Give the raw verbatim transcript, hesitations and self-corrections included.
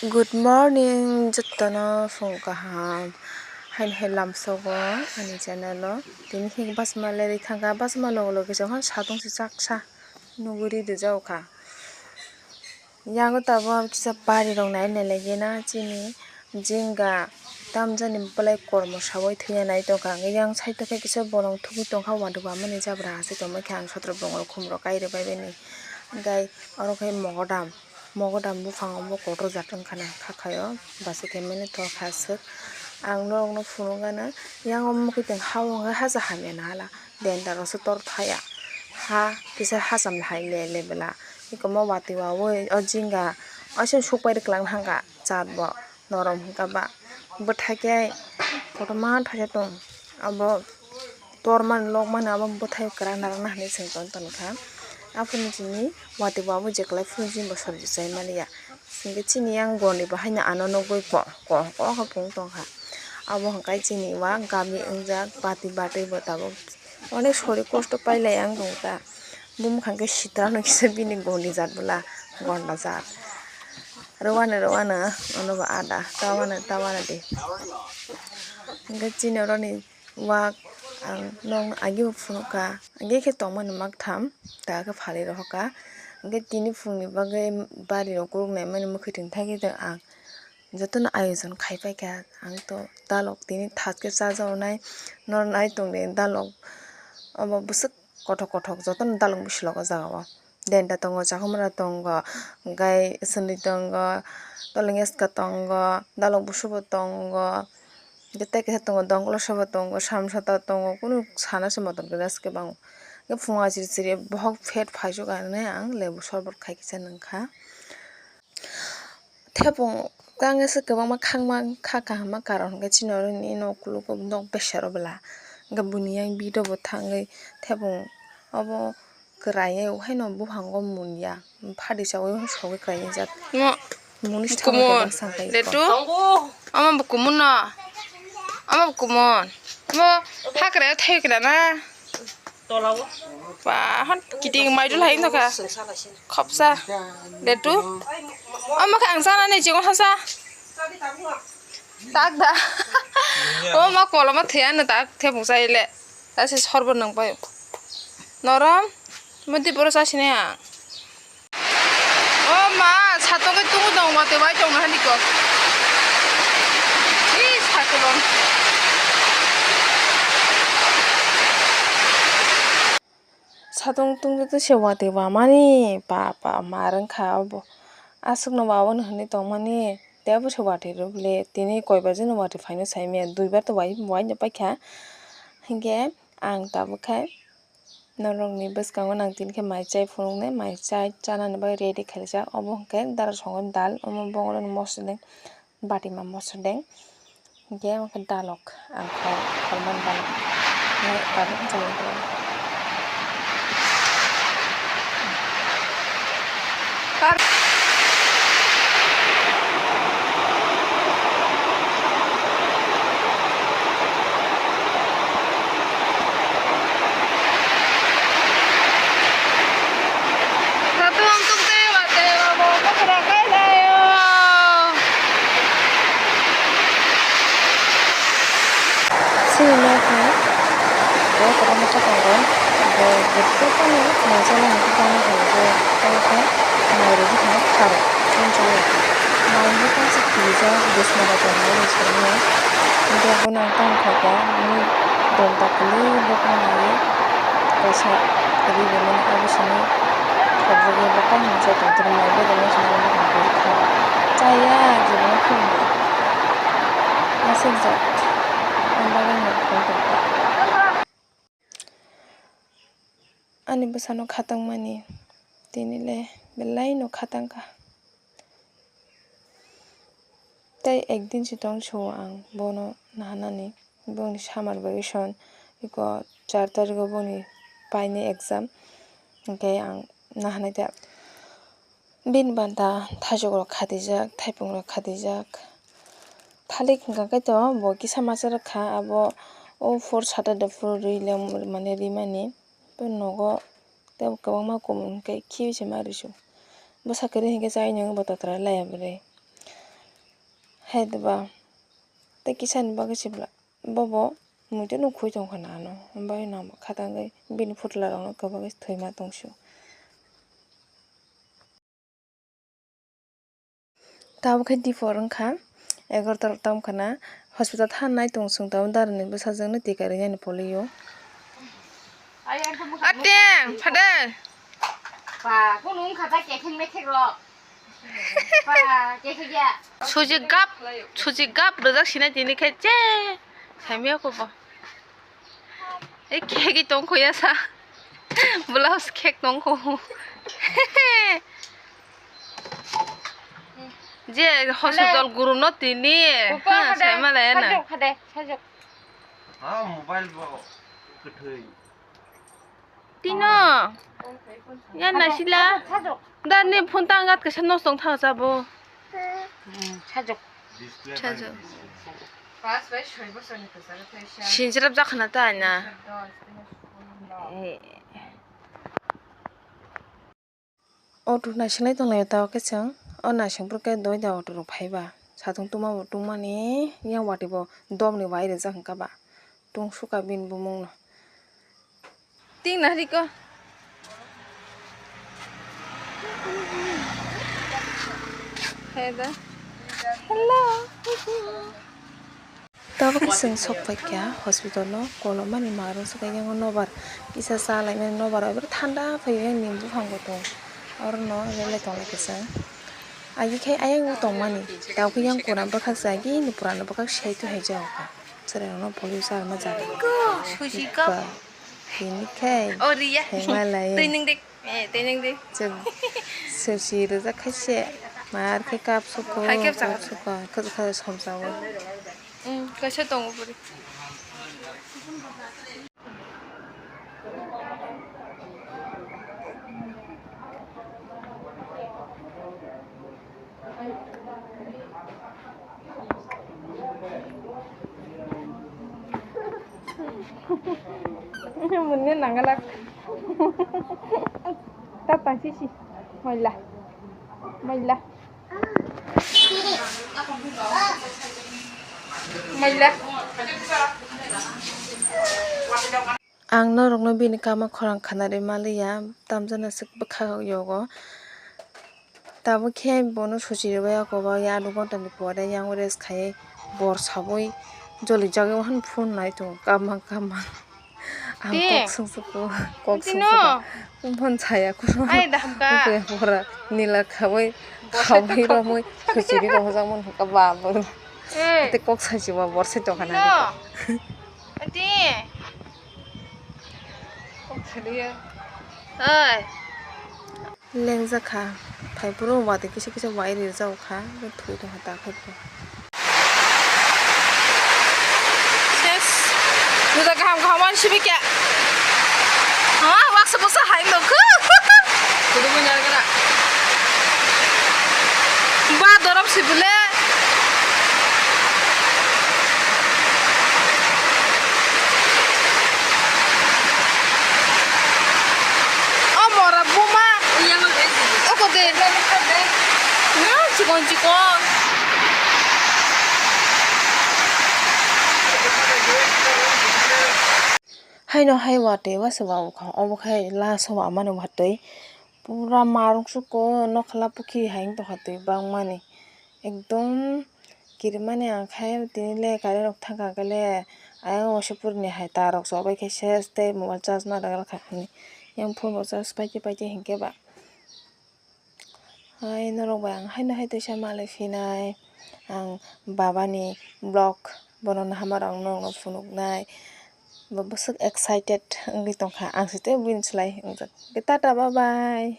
Good morning, jotono phung kaham. Haini hai lamsogo ani channel o. Tini khe basma lerwi thangkha, basma logo logo kisa phano satung se chaksa nugwi rijak kha. Yango tabuk kisa bari rok nai nai laiye na chini jinga tamjani belai kormo sawi thwiya nai tongkha. Yang side o khe kisa bolong thugwi tongkha, wadu bamani jabra hachai tongma khe ang sotro bongol khumrok kai rwbaibani. Gai oro khe mogodam. Mogodam buphango bo kotor jat wngkha na, kha khaio, basi khe mani tor kha swk. Ang norokno phunukgano, yang o mwkhwtwng ha o hwnkhai hacha hamya na hala, denta rokse tor thaya, ha kisa hacham hai le le bwla. Eko mo watwi wawi o jinga, oiso sukpai rwklang hangkha chat bo, norom hwnkha ba. Bwthai khe kotorma thaisa tong, abo tormani lokmani abo bwthai kwrak narakna hinwi chwng tong tongkha. Aphuru chini watwi bo abo jekwlai phuru chini bo sobji chai maliya. Hinkhe chini yang goni bo haino ano nugwi ko ko ko khe phung tongkha. Abo hwnkhai chini wa gami wngjak bati batwi bo tabuk onek sori kosto pailai ang tongkha. Bumung khankhe sitra no kisa bini goni jat bwla, gonda jat. Rwani rwani ano bo ada, tawani tawani di. Hinkhe chini oroni wak ang nokno agee bo phunukha, agee khe tongmani maktham, ta khe phalwi rohorkha. Hinkhe tini phungni bagwi bari rok kuruk naimani mwkhwtwng thangwi tong ang jotono ayojon khai paikha. Ang to dalok tini thaskhe chajaknai, norok nai tongdi dalok obo bwswk kothok kothok jotono dalok bisingo o jaga o. Denta tongo, chakhumra tongo, gai swnwi tongo, tolengyaska tongo, dalok busu bo tongo, tei kaisa tongo, donglosa bo tongo, samsata tongo, kunu sana se motom kwbangma. Phungo achiri chiri bohok phet phaisuk hinwi ang lebu sorbot khai kisa nungkha. Thepung tangwi se kwbangma khangma kha kaham ma karon hwnkhe chini oro ni nok kulugo nok besero bwla hwnkhe buini yang bido bo thangwi thepung obo kwraiwi haino buphango munya phadi chawi sogwi kwraiwi jak. Mo muni kumun sangkha letu. Ama bo kumun no. Ama bo kumun. Mo hakre thai kra na. Ba hon kiting maidul hai no kha. Khopsa. Letu. Ama kha ang sana ni chingo hasa. Tak da. O ma koloma thaya no tak thepung sai le. Ta se sorbo nang pai. Norom. Mudi boro chasine ang. O ma, satong khe tungo dong, watwi bai tong hani ko. Ee, satong. Satong tungtwi se watwi bamani, pa, pa, ma rwngkha obo. Aswkno ba obono hwnwi tongmani, teibo se watwi rw bwle, tini koi baje no watwi phaino saimanya, duibar to wai, waino paikha. Hinkhe ang tabuk khe. Norokni bwskango nang tini khe mai chai phunuknai, mai chai chanani bagwi ready khaijak. Obo hwnkhe dara songo dal, omo bongoroni mosodeng, batima mosodeng, hinkhe omo khe dalok ang khor, khormani dalok. Tabuk chai. Chini nok ni bo kwbangma cha tongo, bo bwswk phano mai chana hinwi bana hinwi bo tamo khe mai rwgwi thangwi kha rw chini chana. Mai bo tamo khe kirijak bwsma bai tongmani hinwi saimano. Hinkhe bono ang tamo khaikha nini don ta kwlwi bo phano naiwi kaisa ri rwmani abo simi khobjagwi bo tamo chai tongthwrwng mai bo tongma simi bo tongthwrwng kha. Chaya jebono khulumdi. Aswk jat. Ang bagwi no phone tongkha. Ani bwsano khatangmani tini le belai no khatangkha. Tei ekdin si tong suo ang bono nahanani, boni summer vacation iko char tariko boni paini exam, hinkhe ang nahanai ta. Bini banta thaichuk rok khatijak, thaipung rok khatijak. Thalik hwnkha khe to bo kisa masa rwkha, abo o fourth Saturday phuru rwi le mane rimani. Bo nogo tei kwbangma kumun hwnkhe khiui se ma rwsu. Bwsa kwrwi hwnkhe chai nw bo totra laiya bwrwi. Hai diba? Tei kisani bagwi sibla. Bobo muitu nuk khui tongkha na ano. Bai nang khatangwi bini phutla rokno kwbangwi thwima tongsu. Tabuk khe diphor wngkha, egarota rok tamo khna hospital thangnai tong chwng tabuk darani bwsajwkno tika rinani polio. Ateng, father. Ba, kunu wngkha ta kekheng mekhek rok. Ba, kekhek ya. Suji gap, suji gap rwjak sinai tini khe je. Saimya ko bo. E khegwi tongkho ya sa. Blouse khek tongkho. Je hospital guru no tini. Kupa ha, khade, saima laya na. Sajok khade, sajok. Ah, mobile bo kwthwi. Tino. Ya nasila. Sajok. Da ni phone ta angat kaisa nos tong tha sa bo. Hmm, sajok. Display. Sajok. Sinjirap jakhana ta aina. Eh. Auto naisingwi tonglaio tao khe chwng. O naisingphuru khe doi da auto rok phaiba. Satung tungma bo tungmani, yang watwi bo dobni wai rijak hwnkha ba. Tungsukha bini bumungno. Ting na riko. Heda. Hello. Tabuk chwng sok paikha hospital o, kolomani marung swkang yang nobar kisa cha laimani nobar o, ebero thanda phaio yang ni buphango tongo, orono lelai tonglaikha chwng. Agi khe ayang o tongmani, tabuk yang kuna bwkhak cha agi ni pura ni bwkhak saitu hai jagokha. Chwrairokno polio charwma jaga. Susi kap. Ba, hini khai. Oh, Ria. Hemalayan. Twi nwng de. Eh, twi nwng de. Chwng susi rijak khai se. Mar khe kap suko, hai khe kap suko. Khajak khajak somjago. Hmm, kaisa tongo bwrwi. Mune nangalak. Tatang sisi. Maila. Maila. Maila. Ang norokno bini kama khorang khanarwi manliya, tamjana swk bwkha yogo. Tabuk khe bono suchi rwbai, abo bai adu ghonta ni pore yang rest khai bor sawi jolijagwi wahano phone nai tongo, kamang kamang. Ang kok sungsukgo, kok sungsukgo. Phone chaya khoro. Ai, da hamka. Bora nila khawi, khawi romwi, suchi ri rohorjakmani hwnkha ba bo. Eh. Tei kok sachi ba bor se tongkha na. Ati. Oi. Lengjak kha. Phai phuru watwi kisa kisa wai rijak kha. Thwi tongkha ta khe bo. Ses. Juda kaham kaham an sibi kya? Ha, waksa bwsa hai no khu. Kudu bunyar gara. Ba dorop sibule. O mora buma. Oko de. Na chikon chikon. Haino hai watwi wasa ba wngkha, obo khai last o wamani watwi pura marung suko nokhola pukhi hai wng tongkha twi bangmani ekdom kirimani. Ang khai tini le current rok thangkha khe le ayang waisa puruni hai tar rok chobai khe ses tei mobile charge ma rwgwlkha hwnwi yang phone bo charge paitwi paitwi hinkhe ba. Hai norok bai ang haino hai teisa malai phinai, ang babani vlog bono naharma rok norokno phunuknai, bo bwswk excited wngwi tongkha, ang se tei bini slai wngjak. Tata, bye bye.